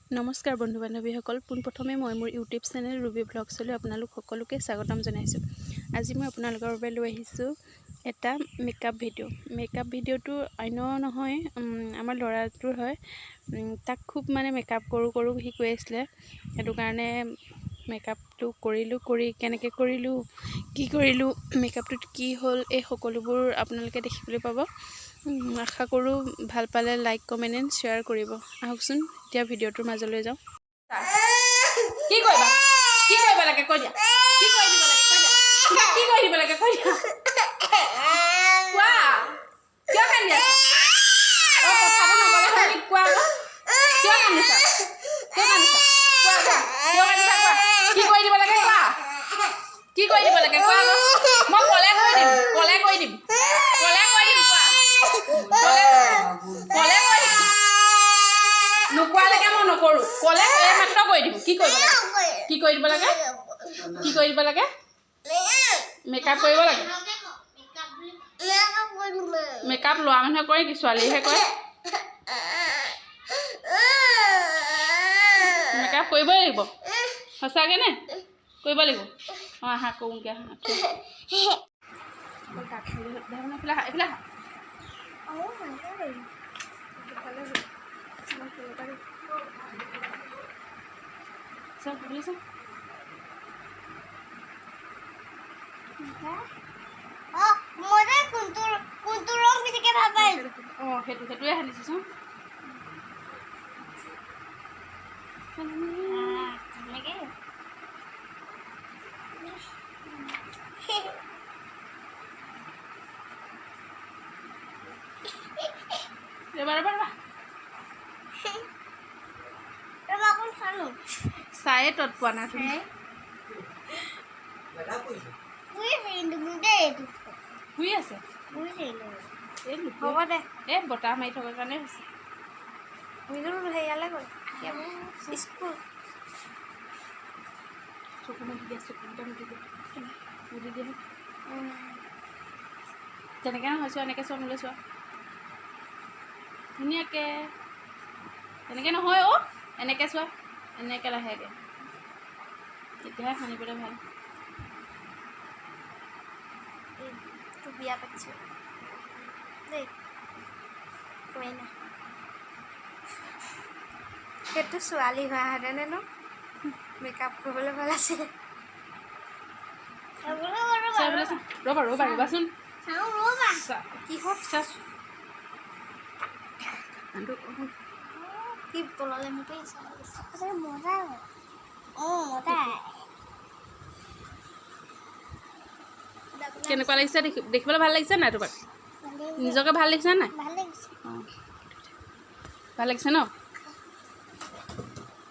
নমস্কাৰ বন্ধু বান্ধৱীসকল, পোনপ্ৰথমে মই মোৰ ইউটিউব চেনেল ৰুবি ভ্লগছলৈ আপোনালোক সকলোকে স্বাগতম জনাইছোঁ। আজি মই আপোনালোকৰ বাবে লৈ আহিছোঁ এটা মেকআপ ভিডিঅ'। মেকআপ ভিডিঅ'টো অন্য নহয়, আমাৰ ল'ৰাটোৰ হয়। তাক খুব মানে মেকআপ কৰোঁ কৰোঁ সি কৈ আছিলে, সেইটো কাৰণে মেকআপটো কৰিলোঁ। কৰি কেনেকৈ কৰিলোঁ, কি কৰিলোঁ, মেকআপটোত কি হ'ল, এই সকলোবোৰ আপোনালোকে দেখিবলৈ পাব। আশা কৰোঁ ভাল পালে লাইক, কমেণ্ট এণ্ড শ্বেয়াৰ কৰিব। আহকচোন, এতিয়া ভিডিঅ'টোৰ মাজলৈ যাওঁ। কি কৰিবা, কি কৰিব লাগে কৈ দিয়া। কি কৰি দিব লাগে কৈ দিয়া। কি কৰি দিব লাগে কৈ দিয়া। কোৱা, কিয় কান্দি আছা? অ, কথাটো নক'লে শুনি। কোৱা আকৌ, কিয় কান্দিছা? কিয় কান্দিছা কোৱা। কোৱা, কিয় কান্দিছা কোৱা। কি কৰি দিব লাগে কোৱা। কি কৰি দিব লাগে কোৱা আকৌ। মই ক'লে কৰি দিম, ক'লে কৰি দিম, ক'লে কৰি দিম। কোৱা, ক'লে, ক'লে কৰি দিম। নোকোৱালৈকে মই নকৰোঁ। ক'লে এইমাত্ৰ কৰি দিম। কি কৰিব লাগে? কি কৰি দিব লাগে? কি কৰি দিব লাগে? মেকআপ কৰিব লাগে। মেকআপ ল'ৰা মানুহে কৰে কি, ছোৱালীহে কৰে। মেকআপ কৰিবই লাগিব। সঁচাকৈ নে? কৰিব লাগিব। অঁ, আহা, কৰোঁগৈ আহা। এইফালে আহা, এইফালে আহা। চাওঁ, এইফালে চাওঁ। কোনটো কোনটো ৰং বেছিকে ভাল পায়? অঁ, সেইটোৱে সানিছোঁ। চাওঁ। তেনেকে। ৰ'বা, ৰ'বা, ৰ'বা। ৰ'বা অকণ, চালো। চায়ে তত পোৱা নাই তুমি। বুজিছে কিন্তু দেই এইটো। শুই আছে। বুজিছে কিন্তু। এই। হ'ব দে। এই বতাহ মাৰি থকাৰ কাৰণে হৈছে। মৃদুল হেৰিয়ালে গ'ল স্কুল। চকু মুদি দিয়া, চকুকেইটা মুদি দিয়া, মুদি দিয়া। তেনেকৈ নহয়, চোৱা, এনেকৈ চোৱা, মোলৈ চোৱা ধুনীয়াকৈ। তেনেকৈ নহয় অ', এনেকৈ চোৱা, এনেকৈ লাহেকৈ, তেতিয়াহে সানিবলৈ ভাল। তোৰ বিয়া পাতিছোঁ দেই কইনা। সেইটো ছোৱালী হোৱাহেঁতেনে ন মেকআপ কৰিবলৈ ভাল আছিলে। চোৱা, এইফালে চোৱা। ৰ'বা, ৰ'বা, ৰ'বাচোন। চাওঁ, ৰ'বা। কিহত? চা। মানুহটো। কি তললৈ মোক আছে? সঁচাকে মজা। অঁ, মজা। কেনেকুৱা লাগিছে দেখি? দেখিবলৈ ভাল লাগিছে নাই তোমাক? নিজকে ভাল লাগিছে নাই? ভাল লাগিছে। অঁ, ভাল লাগিছে ন?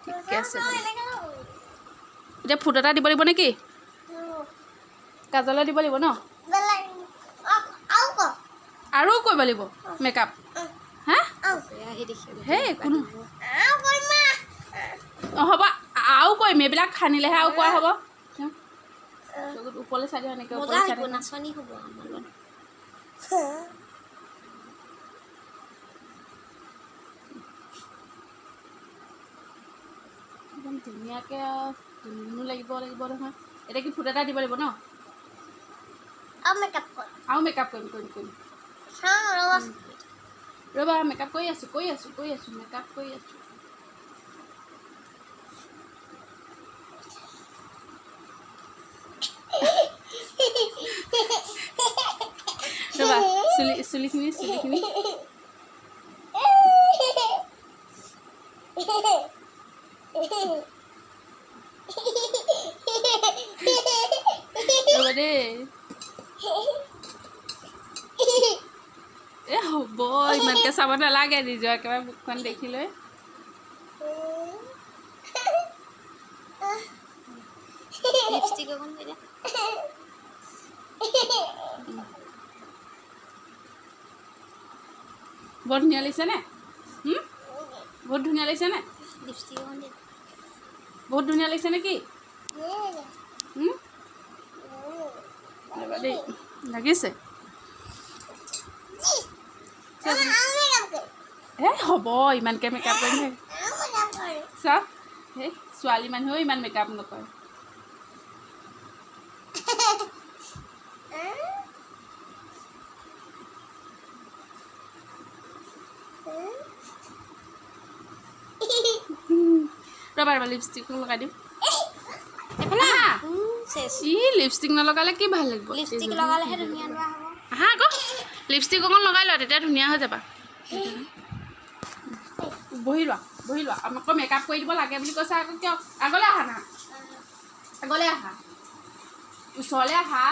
ঠিকে আছে বাৰু। এতিয়া ফুট এটা দিব লাগিব নেকি? কাজলে দিব লাগিব ন? আৰু কৰিব লাগিব মেকআপ। হা, সেই একো নহয়। অঁ, হ'ব, আৰু কৰিম। এইবিলাক সানিলেহে আৰু কৰা হ'ব। চকুত ওপৰলৈ চাই দিয়া, এনেকৈ মজা ওপৰলৈ চাই আহিব। দিয়া। নাচনী হ'ব আমাৰ লগত। একদম ধুনীয়াকৈ ধুনু লাগিব লাগিব নহয়। এতিয়া কি ফুট এটা দিব লাগিব ন? আৰু মেকআপ কৰিম, কৰিম, কৰিম। ৰ'বা, মেকআপ কৰি আছোঁ, কৰি আছোঁ, কৰি আছোঁ, মেকআপ কৰি আছোঁ। ৰ'বা, চুলিখিনি, চুলিখিনি। ৰ'বা দেই। এ হ'ব, ইমানকৈ চাব নালাগে, নিজৰ একেবাৰে মুখখন দেখি লৈ। লিপষ্টিক অকণ দি দে। বৰ ধুনীয়া লাগিছে নে? বহুত ধুনীয়া লাগিছে নে? লিপষ্টিক অকণ দি দে। বহুত ধুনীয়া লাগিছে নেকি? ৰ'বা দেই, লাগিছে। এ হ'ব, ইমানকৈ মেকআপ কৰিম। চা, সেই ছোৱালী মানুহেও ইমান মেকআপ নকৰে। ৰ'বা ৰ'বা, লিপষ্টিকো লগাই দিম। ই লিপষ্টিক নলগালে কি ভাল লাগিব? লিপষ্টিক লগালেহে ধুনীয়া লোৱা হ'ব। আহা আকৌ লিপষ্টিক অকণ লগাই লোৱা, তেতিয়া ধুনীয়া হৈ যাবা। বহি লোৱা, বহি লোৱা। আকৌ মেকআপ কৰি দিব লাগে বুলি কৈছা আকৌ কিয়? আগলৈ আহা না, আগলৈ আহা, ওচৰলৈ আহা,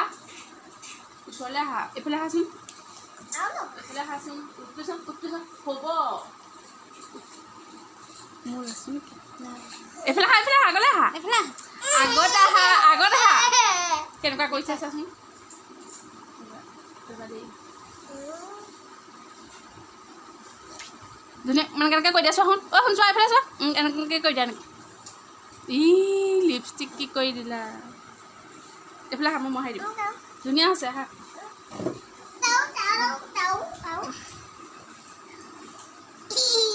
ওচৰলৈ আহা, এইফালে আহাচোন, এইফালে আহাচোন। উঠটোচোন, উঠটোচোন, হ'ব মোৰ আছো নেকি? এইফালে আহা, এইফালে আহা, আগলৈ আহা, এইফালে আগত আহা, আগত আহা। কেনেকুৱা কৰিছা চাচোন। ধুনীয়া মানে কেনেকৈ কৰি দিয়া চোৱা শুন, অ' শুন, চোৱা এইফালে চোৱা, এনেকৈ কৰি দিয়া নেকি? ই লিপষ্টিক কি কৰি দিলা? এইফালে আহা, মই মহাই দিম। ধুনীয়া হৈছে, আহা।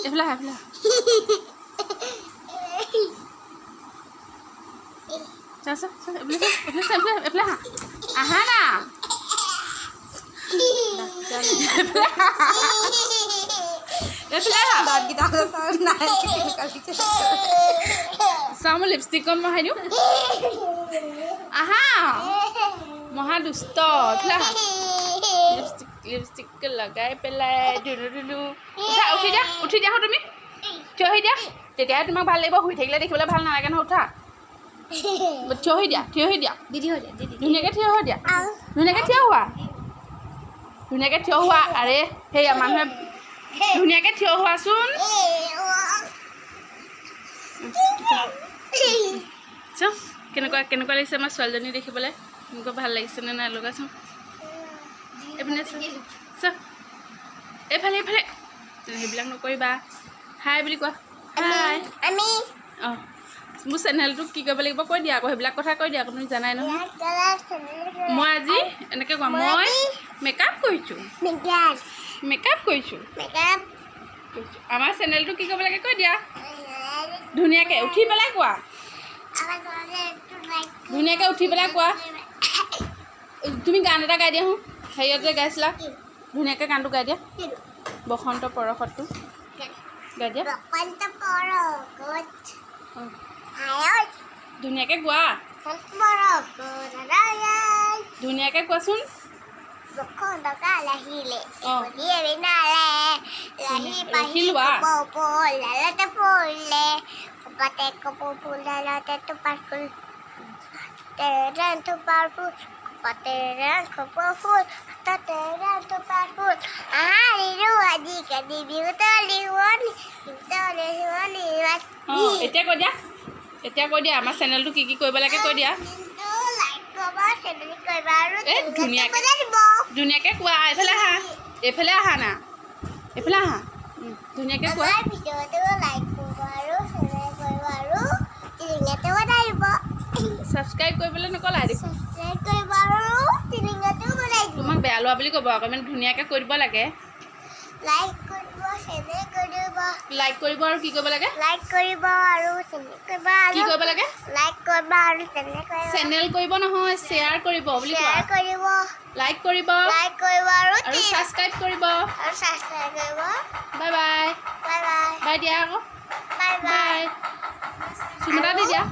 এইফালে আহা, এইফালে আহা। চা চা চা, এইফালে চা, এইফালে চা, এইফালে, এইফালে আহা, আহা না, এইফালে আহা, এইফালে আহা। দাঁতকেইটা নাই। চাওঁ, মই লিপষ্টিকখন মহাই দিওঁ। আহা, মহা দুষ্ট, এইফালে আহা। লিপষ্টিক, লিপষ্টিক লগাই পেলাই ধুলো ধুলো। উঠা, উঠি দিয়া, উঠি দিয়া, তুমি থিয় হৈ দিয়া, তেতিয়াহে তোমাক ভাল লাগিব। শুই থাকিলে দেখিবলৈ ভাল নালাগে নহয়। উঠা, থিয় হৈ দিয়া, থিয় হৈ দিয়া। দিদি হৈ দিয়া, দিদি। ধুনীয়াকৈ থিয় হৈ দিয়া, ধুনীয়াকৈ থিয় হোৱা, ধুনীয়াকৈ থিয় হোৱা। আৰে সেয়া মানুহে ধুনীয়াকৈ থিয় হোৱাচোন। চাওঁ কেনেকুৱা কেনেকুৱা লাগিছে আমাৰ ছোৱালীজনী দেখিবলৈ, কেনেকুৱা ভাল লাগিছেনে নাই লগাচোন। এইপিনে চা, এইফালে, এইফালে, সেইবিলাক নকৰিবা। হাই বুলি কোৱা, হাই। আমি অঁ, মোৰ চেনেলটোক কি কৰিব লাগিব কৈ দিয়া আকৌ, সেইবিলাক কথা কৈ দিয়া আকৌ, তুমি জানাই নহয়। মই আজি এনেকৈ কোৱা, মই মেকআপ কৰিছোঁ, মেকআপ কৰিছোঁ, কৰিছোঁ। আমাৰ চেনেলটো কি কৰিব লাগে কৈ দিয়া, ধুনীয়াকৈ উঠি পেলাই কোৱা, ধুনীয়াকৈ উঠি পেলাই কোৱা। তুমি গান এটা গাই দিয়া হোঁ, হেৰিয়ত যে গাইছিলা, ধুনীয়াকৈ গানটো গাই দিয়া, বসন্ত পৰশতটো গাই দিয়া। ধুনীয়াকৈ গোৱা, ধুনীয়াকৈ কোৱাচোন। ৰখি লোৱা। অঁ, এতিয়া কৈ দিয়া, এতিয়া কৈ দিয়া, আমাৰ চেনেলটো কি কি কৰিব লাগে কৈ দিয়া। এই ধুনীয়াকৈ, ধুনীয়াকৈ কোৱা। এইফালে আহা, এইফালে আহা না, এইফালে আহা, ধুনীয়াকৈ কোৱা। ছাবস্ক্ৰাইব কৰিবলৈ নক'লা দেখোন, তোমাক বেয়া লোৱা বুলি ক'ব আকৌ, ইমান ধুনীয়াকৈ কৈ দিব লাগে। লাইক কৰিব, শ্বেয়াৰ কৰিব, লাইক কৰিব আৰু কি কৰিব লাগে? লাইক কৰিব আৰু শ্বেয়াৰ কৰিব আৰু কি কৰিব লাগে? লাইক কৰিব আৰু শ্বেয়াৰ কৰিব। চেনেল কৰিব নহয়, শ্বেয়াৰ কৰিব বুলি কোৱা। শ্বেয়াৰ কৰিব, লাইক কৰিব, লাইক কৰিব আৰু আৰু ছাবস্ক্ৰাইব কৰিব, আৰু ছাবস্ক্ৰাইব কৰিব। Bye bye, bye bye, bye দিয়া আকৌ, বাই বাই। বাই। চুমা এটা দি দিয়া।